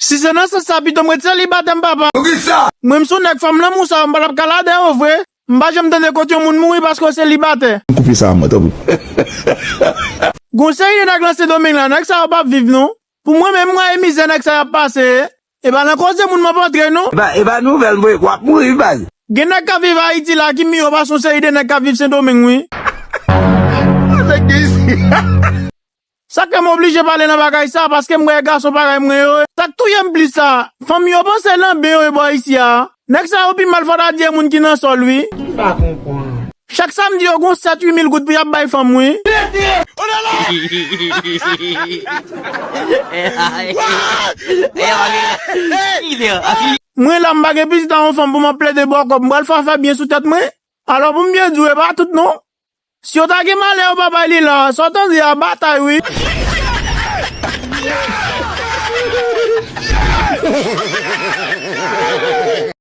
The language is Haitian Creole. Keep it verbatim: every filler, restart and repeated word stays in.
Si se nan sans sa, pito m ret selibatè m, papa. Poukisa? Mwen, m sou nèg fanm lanmou sa yo, m pa t ap ka lade yo vre. M pa janm tande kote yon moun mouri paske w selibatè. Koupe sa a mwen, tanpri. Gon seri de nèg nan Sendomeng la, nèg sa yo p ap viv non. Pou mwen menm, mwen wè mizè nèg sa y ap pase. E pa nan koze moun m ap antre non. E pa, e pa nouvèl m voye, w ap mouri wi baz. Gen nèg k ap viv Ayiti la ki miyò pase yon seri de nèg k ap viv Sendomeng wi. Sa k fè m oblije pale nan bagay sa, paske m wè gason parèy mwen yo, sa k touye m plis la, fanm yo panse lanbe yo e bò isi a. Nèg sa yo pi mal fò ta di e moun ki nan sòl wi. M pa konprann. Chak samdi yo gon sèt uit mil goud pou y ap bay fanm wi. Mwen la m pa gen pitit a yon fanm pou m ap plede bò kòb, m pral fè afè byen sou tèt mwen. Alò pou m byen di w, e pa tout non. Si yo ta gen malè yo pa bay li la, sa w tande a batay wi.